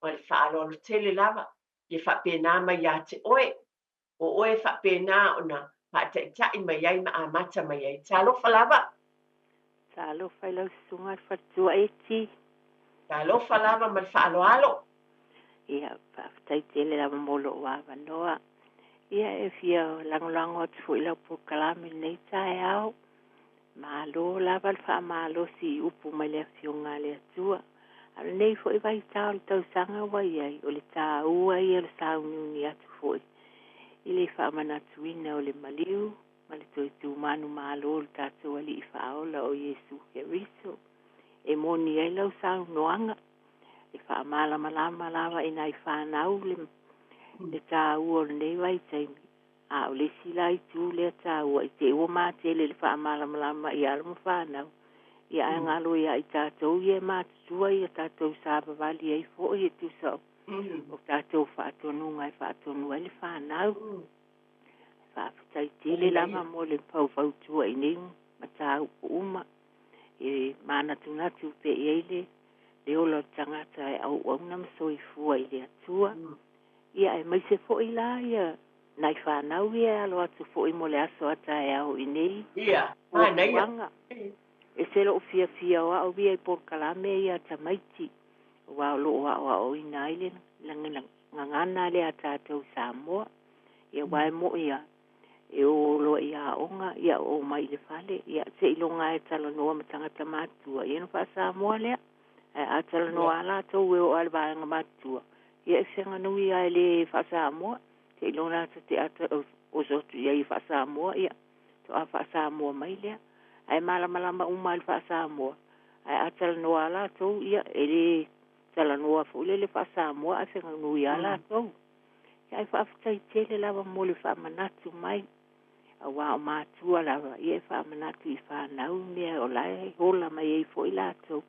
ma le faaaloalo tele lava, ia faapena mai ia te oe, o oe faapena ona faataitai mai ai ma amata mai ai. Talofa lava. Talofa i lau susuga i le faletua Eti. Talofa lava ma le faaaloalo. Ia, faafetai tele lava mo lou avanoa. Ia, e fia lagolago atu foi i lau polokalame lenei taeao. Malo lava le faamalosi i upu mai le Afioga a le Atua. A o lenei foi vaitau o le tausaga ua i ai, o le taua ia o le sauniuni atu foi i le faamanatuina o le maliu ma le toe tumanu malo o le tatou Alii Faaola o Iesu Keriso. E moni ai lau saunoaga, e faamalamalama lava i nai fanau le taua o lenei vaitaimi. A o le isi la itu lea taua i te ua matele le faamalamalama i alo ma fanau, ia ae galo ia i tatou ia e matutua ia tatou savavali ai foi e tusa o tatou faatonuga e faatonu ai le fanau. Faafetai tele lava mo le faufautua i nei mataupu uma. E manatunatu pe i ai le ola o le tagata e auauna ma soifua i le Atua. Ia aemaise foi la ia nai fanau ia e alo atu foi mo le aso a taeao i nei. Ia, manaia. E se lou fiafia o au ia i polokalame ia tamaiti, aua o loo aoaoina ai le gagana lea a tatou Samoa. Ia aua e moi ia e o loa i aoga, ia o mai i le fale, ia seiloga e talanoa ma tagata matutua, ia ona faa-Samoa lea. Ae a talanoa a latou e oo lava i le vaega matutua, ia e feaganui lava e le faa-Samoa. Seiloga ta te oso atu i ai e faa-Samoa, ia to'a faa-Samoa mai lea. Ae malamalama uma i le faa-Samoa, ae a talanoa a latou, ia e le talanoa foi lele faa-Samoa, ae feaganui lava latou. Ia ae faafetai tele lava mo le faamanatu mai, aua o matua lava, ia e faamanatu i fanau mea o la e ola mai ai foi latou.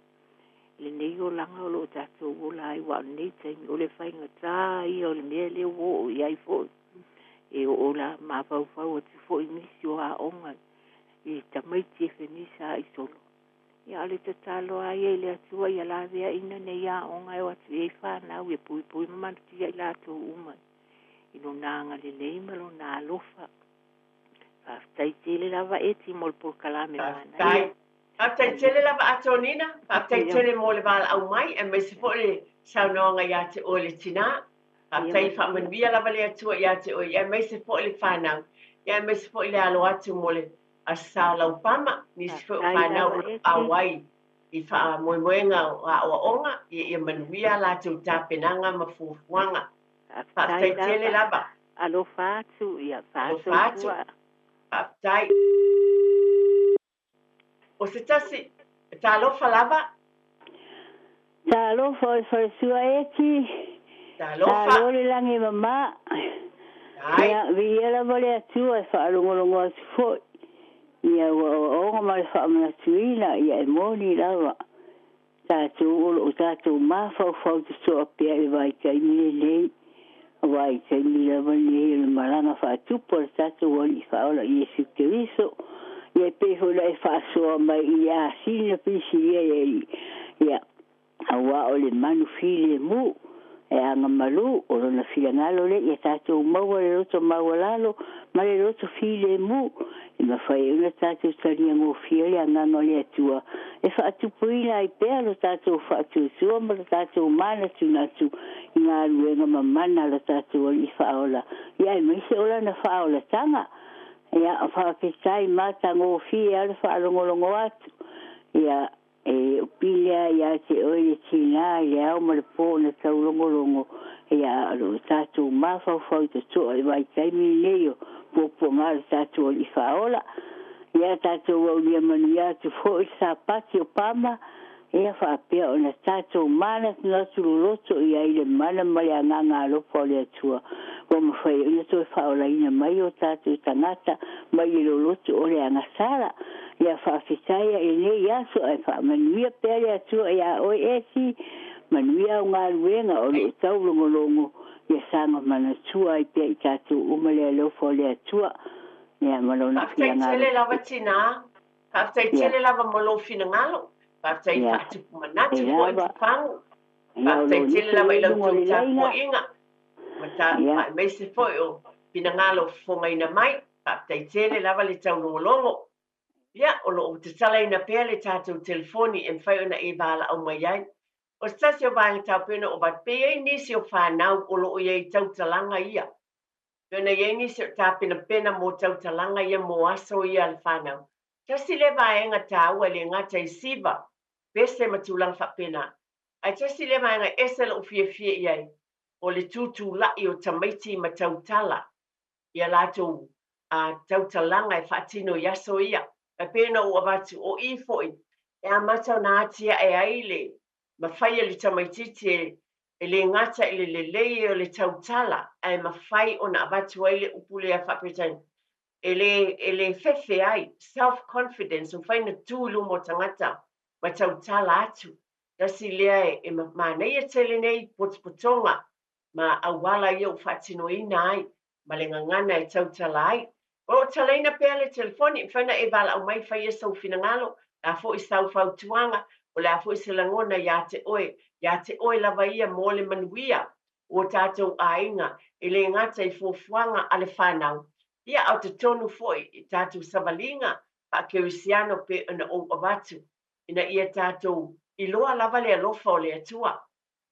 Lenei olaga o loo tatou ola ai, aua o lenei taimi o le faigata ia o le mea lea ua oo i ai foi. E oo la mafaufau atu foi nisi o aoga i tamaiti e fenisa ai solo. Ia o le tatalo lava ia i le Atua ia laveaina nei aoga e o atu i ai fanau e puipui ma malutia i latou uma i lona agalelei ma lona alofa. Faafetai tele lava Eti mo le polokalame manaia. Faafetai tele lava Atonina, faafetai tele mo le valaau mai, aemaise foi le saunoaga ia te oe le tinā. Faafetai, faamanuia lava le Atua ia te oe, aemaise foi le fanau, aemaise foi le alo atu mo le aso sa o Laupama, nisi foi o fanau o lo o auai i faamoemoega o aoaoga, ia ia manuia a latou tapenaga ma fuafuaga. Faafetai Faafetai tele lava. lava. Alofa atu, ia Alofa atu. faasoifua. Faafetai. O se tasi, talofa lava. Talofa o le falesua eti. Talofa. Talo le lagi e mamā. Ai. Ia, viia lava le Atua e faalogologo atu foi. Ia ua oaoga ma le faamanatuina, ia e moni lava. Tatou o loo tatou mafaufau totoa pea i le vaitaimi lenei. Aua i taimi lava lenei o le malaga faatupu a le tatou Alii Faaola Iesu Keriso. Ia e pei foi ona e faasoa mai i le asini na filisilia e alii. Ia, auā o le manu filemu e agamalu o lona finagalo lea ia tatou maua le loto maualalo ma le loto filemu e mafai ai ona tatou taliagofie le agaga o le Atua e faatupuina ai pea lo tatou faatuatua ma lo tatou manatunatu i galuega mamana a lo tatou Alii Faaola, ia aemaise o lana faaolataga. Ia faafetai matagofie lava le faalogologo atu. Ia e pili lava ia te oe le tinā i le ao ma le po na taulogologo, ia a o loo tatou mafaufau totoa i vaitaimi lenei o puapuaga o le tatou Alii Faaola. Ia tatou aulia manuia atu foi le Sapati o Pama, ia faapea ona tatou manatunatu loloto i ai i le mana ma le agaga alofa o le Atua ua mafai ai ona toe faaolaina mai o tatou tagata mai le loloto o le agasala. Ia faafetai i lenei aso ae faamanuia pea le Atua iā oe esi, manuia au galuega o loo taulogologo, ia saga manatua ai pea i tatou uma le alofa o le Atua, ia ma lona Faafetai finagalo. tele lava tinā. Faafetai Ia tele lava mo lou finagalo. Faafetai ia faatupu e manatu foi lava fafagu. ia o Faafetai loo tele nisi lava i le lau luga o tou le laina. tapuaiga. Ma ta Ia aemaise foi o finagalo fofogaina mai. Faafetai tele lava le taulogologo. Ia, o loo tatalaina pea le tatou telefoni e mafai ona e valaau mai ai. O se tasi o vaega taupena o avatu, pe i ai nisi o fanau o loo i ai i tautalaga ia. Pe ona i ai nisi o tapenapena mo tautalaga ia mo aso ia a le fanau. Tasi lea vaega taua e le gata i siva, pese ma tulaga faapena. Ae tasi lea vaega e ese lou fiafia i ai, o le tutulai o tamaiti ma tautala ia latou tautalaga e faatino i aso ia. E pei ona ou avatu, o i foi e amata ona atiae ai le mafai e le tamaitiiti e le gata i le lelei o le tautala, ae mafai ona avatu ai le upu lea faa-Peretania, e le fefe ai, self confidence, mafai ona tu i luma o tagata ma tautala atu. Tasi lea e manaia tele nei potopotoga ma auala ia ua faatinoina ai ma le gagana e tautala ai. O loo talaina pea le telefoni, mafai ona e valaau mai faia sou finagalo, o le a foi sau fautuaga, o le a foi se lagona ia te oe, ia te oe lava ia mo le manuia o tatou aiga, e le gata i fuafuaga a le fanau, ia a o totonu foi i tatou savaliga faakerisiano pe ona ou avatu, ina ia tatou iloa lava le alofa o le Atua.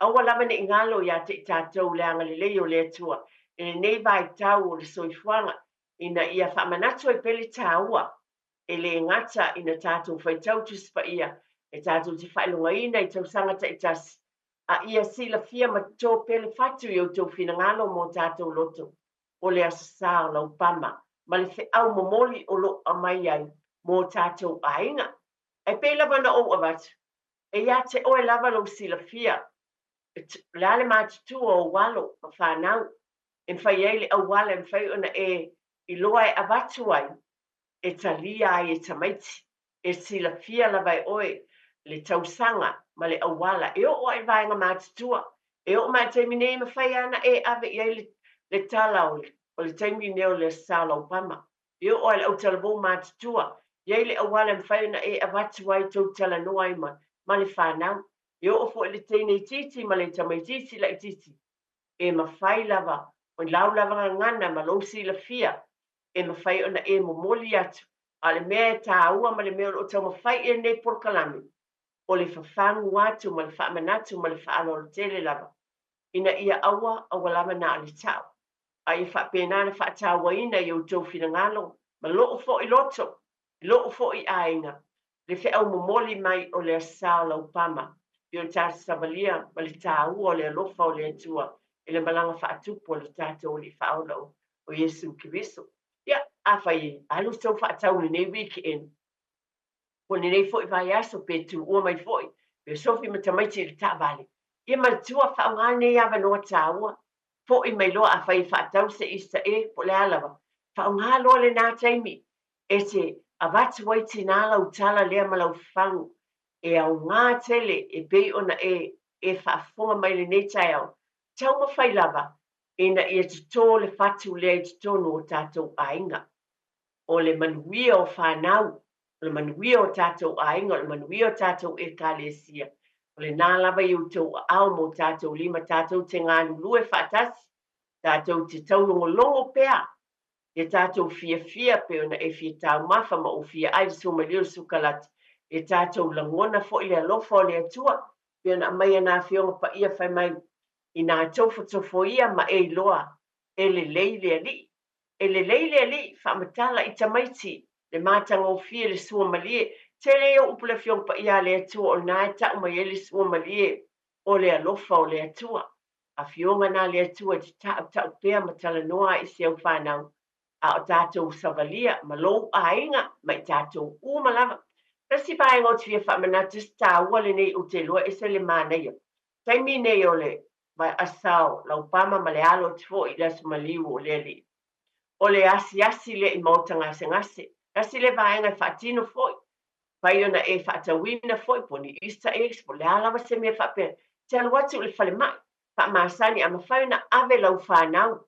Aua lava ne i galo ia te i tatou le agalelei o le Atua i lenei vaitau o le soifuaga, ina ia faamanatu ai pea le taua e le gata ina tatou faitau Tusi Paia e tatou te faailogaina i tausaga taitasi, a ia silafia ma toto pea le fatu i outou finagalo mo tatou loto o le Aso Sa o Laupama ma le feau momoli o loo aumai ai mo tatou aiga. Ae pei lava ona ou avatu, e ia te oe lava lou silafia o le a le matutua o ou alo ma fanau e mafai ai le auala e mafai ona e iloa e avatu ai e talia ai e tamaiti. E silafia lava e oe le tausaga ma le auala e oo ai i vaega matutua. E oo mai i le taimi nei e mafai lava ona e ave i ai le tala o le taimi nei o le Aso Sa o Laupama. E oo lava i le autalavou matutua, i ai le auala e mafai ona e avatu ai tou talanoa ai ma le fanau. E oo foi i le teine itiiti ma le tamaitiiti laitiiti, e mafai lava o lau lava gagana ma lou silafia e mafai ona e momoli atu. A o le mea e taua ma le mea o loo taumafai i lenei polokalame, o le fafagu atu ma le faamanatu ma le faaaloalo tele lava, ina ia aua aua lava na o le tau, a ia faapena ona faatauaina i outou finagalo ma lou foi loto, lou foi aiga. Le feau momoli mai o le Aso Sa o Laupama, pei ona tatou savalia ma le taua o le alofa o le Atua i le malaga faatupu a lo tatou Alii Faaola o Iesu Keriso. Ia, afai e alu se tou faatau i lenei wikeeni, po o lenei foi vaiaso pe tuua mai foi, pe sofi ma tamaiti i le taavale, ia manatua faaaoga lenei avanoa taua, foi mai loa afai e faatau se Easter egg po o le a lava, faaaoga loa lena taimi e te avatu ai tinā lau tala lea ma lau fagu e aoga tele e pei ona e e faafofoga mai lenei taeao, taumafai lava ina ia totō le fatu lea i totonu o tatou aiga. O le manuia o fanau, o le manuia o tatou aiga, o le manuia o tatou Ekalesia, o lena lava i outou aao ma o tatou lima tatou te galulue faatasi, tatou te taulogologo pea ia tatou fiafia pei ona e fia taumafa ma ou fia ai le suamalie o le sukalati, ia tatou lagona foi le alofa o le Atua, pei ona aumai ana Afioga Paia fai mai, Inā tofotofoia ma e iloa e lelei le Alii. E lelei le Alii, faamatala i tamaiti le matagofie le suamalie. Tele ia upu le Afioga Paia a le Atua o lena e tau mai ai le suamalie o le alofa o le Atua. Afioga na le Atua e te tautau pea ma talanoa ai i si au fanau, a o tatou savalia ma lou aiga ma i tatou uma lava. Tasi vaega ou te fia faamanatu se taua lenei ou te iloa ese le manaia. Taimi nei o le Asao Laupama ma le alo atu foi i le Aso Maliu o le Alii. O le asiasi lea i maota gasegase. Tasi lea vaega e faatino foi. Fai ona e faatauina foi po o ni Easter eggs po o le a lava se mea faapea. Te alu atu i le falemai faamasani a mafai ona ave lau fanau,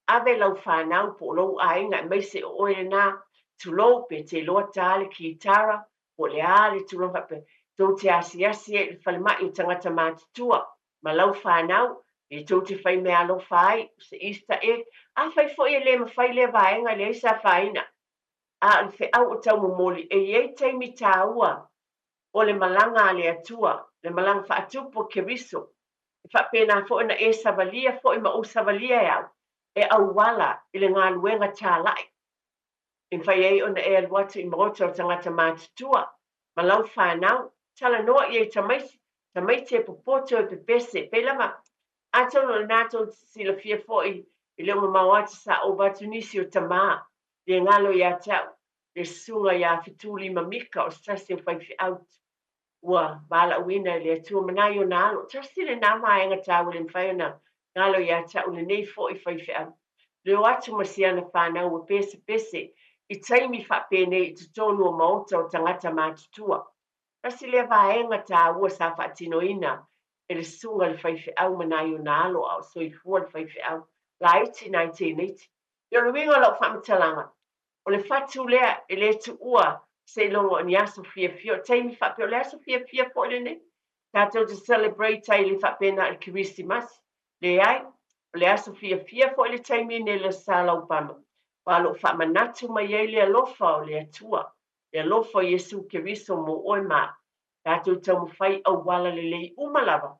ave lau fanau po o lou aiga aemaise o oe lena, tulou pe te iloa ta le kitara po o le a le tulaga faapea. Tou te asiasi ai i le falemai o tagata matutua ma lau fanau, e tou te fai meaalofa ai, o se Easter egg. Afai foi e le mafai lea vaega, e leai se afaina. A o le feau o taumomoli, e i ai taimi taua o le malaga a le Atua, le malaga faatupu a Keriso. E faapena foi ona e savalia foi ma ou savalia e au, e auala i le galuega talai. E mafai ai ona e alu atu i maota o tagata matutua ma lau fanau, talanoa i ai tamaiti, tamaiti e popoto e pepese, pei lava. Atonu o lena tou te silafia foi e le o mamao atu sa ova atu nisi o tamā, le galo ia te au, le susuga ia Fetulima Mika o se tasi o faifeau ua valaauina e le Atua ma nai ona alo. Tasi lena vaega taua e le mafai ona galo ia te au lenei foi faifeau. Le o atu ma si ana fanau ua pesepese i taimi faapenei i totonu o maota o tagata matutua. Tasi lea vaega taua sa faatinoina e le susuga i le faifeau ma nai ona alo a o soifua le faifeau laiti nai teineiti. Ia o le uiga o lau faamatalaga, O le fatu lea e le tuua seiloga o ni aso fiafia, o taimi faapea, o le aso fiafia foi lenei. Tatou te celebrate ai le faapena i le Kerisimasi. Leai, o le aso fiafia foi le taimi nei le Sa Laupama, aua o lo o faamanatu mai ai le alofa o le Atua, le alofa o Iesu Keriso mo oe ma au. Tatou taumafai auala lelei uma lava,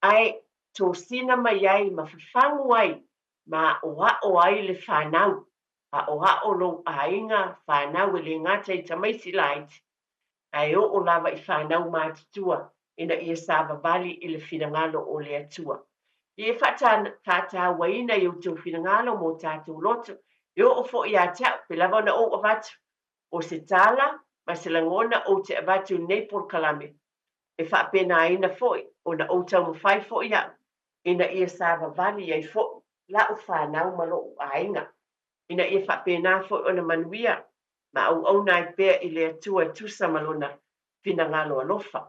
ae tosina mai ai ma fafagu ai ma aʻoaʻo ai le fanau aʻoaʻo lou aiga, fanau e le gata i tamaiti laiti, ae oo lava i fanau matutua ina ia savavali i le finagalo o le Atua. Ia e faatauaina i outou finagalo ma o tatou loto, e oo foi ia te au, pe lava ona ou avatu o se tala ma se lagona ou te avatu i lenei polokalame, e faapenaina foi ona ou taumafai foi au ina ia savavali ai foi la'u fanau ma lo'u aiga, ina ia faapena foi ona manuia ma auauna ai pea i le Atua e tusa ma Lona finagalo alofa.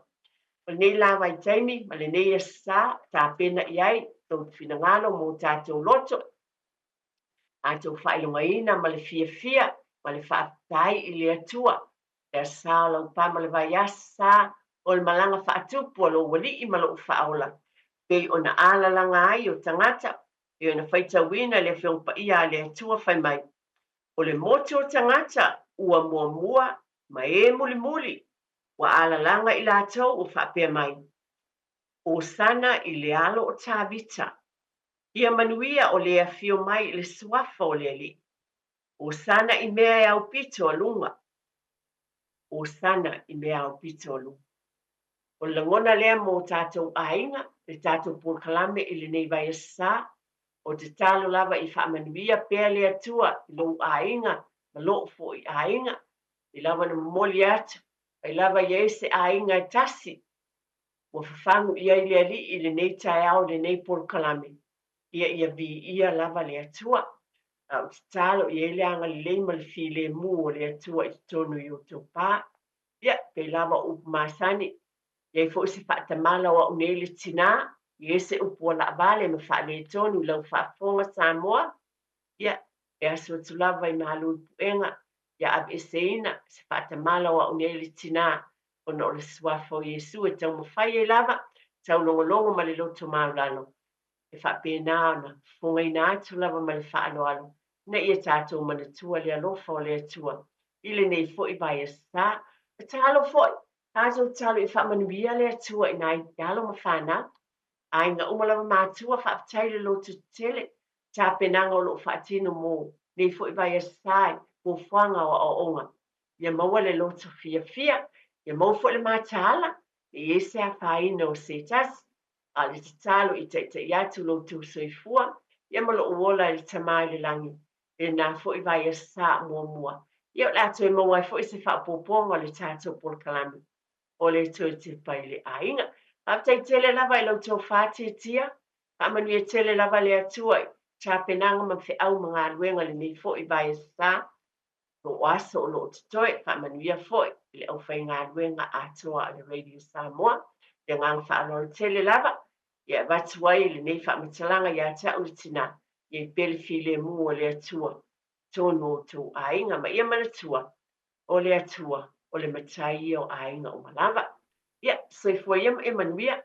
O lenei la vaitaimi ma lenei aso sa, tapena i ai tou finagalo mo tatou loto, tatou faailogaina ma le fiafia ma le faafetai i le Atua, le aso sa o lau pa ma le vaiaso sa o le malaga faatupu a lou Alii ma lou Faaola, pei ona alalaga ai o tagata, pei ona faitauina le Afioga Paia a le Atua fai mai, O le motu o tagata ua muamua ma e mulimuli, ua alalaga i latou ua faapea mai, Hosana i le alo o Tavita, ia manuia o le afio mai i le suafa o le Alii. Hosana i mea e aupito a luga. Osana i mea aupito o luga. O le lagona lea mo tatou aiga, le tatou polokalame i lenei vaiaso sa, o tatalo lava i faamanuia pea le Atua i lou aiga ma lou foi aiga, i lava na momoli atu, ai lava i ai se aiga e tasi, ua fafagu i ai le Alii i lenei taeao i lenei polokalame, ia ia viia lava le Atua. A o tatalo i ai le agalelei ma le filemu o le Atua i totonu i outou pā. Ia, pei lava o upu masani, i ai foi se faatamala o au nei le tinā, i ai se upu ua laavale ma faaletonu i lau faafofoga Samoa, ia, e aso atu lava i malu i puega, ia aveeseina se faatamala o au nei le tinā, ona o le suafa o Iesu e taumafai ai lava, taulogologo ma le loto maulalo, e faapena ona fofogaina atu lava ma le faaaloalo, ina ia tatou manatua le alofa o le Atua i lenei foi vaiaso sa. Tatalo foi, tatou tatalo i faamanuia le Atua i nai alo ma fanau. Aiga uma lava matua, faafetai le loto tetele, tapenaga o loo faatino mo nei foi vaiaso sa i fuafuaga o aoaoga. Ia maua le loto fiafia, ia maua foi le mataala, ne i ai se afaina o se tasi, a o le tatalo i taitai atu lo outou soifua, ia ma lou ola e le Tamā i le lagi, i lena foi vaiaso sa muamua. Ia o le a toe maua ai foi se faaopoopoga o le tatou polokalame o le toe tepa i le aiga. Faafetai tele lava i la outou faatiatia, faamanuia tele lava le Atua i tapenaga ma feau ma galuega i lenei foi vaiaso sa. O aso o loo totoe, faamanuia foi i le aufaigaluega atoa a le Radio Samoa. Le agaga faaaloalo tele lava, ia avatu ai lenei faamatalaga ia te au le tinā, ia i pea le filemu o le Atua totonu o outou aiga ma ia manatua o le Atua o le Matai ia o aiga uma lava. Ia, soifua ia ma e manuia.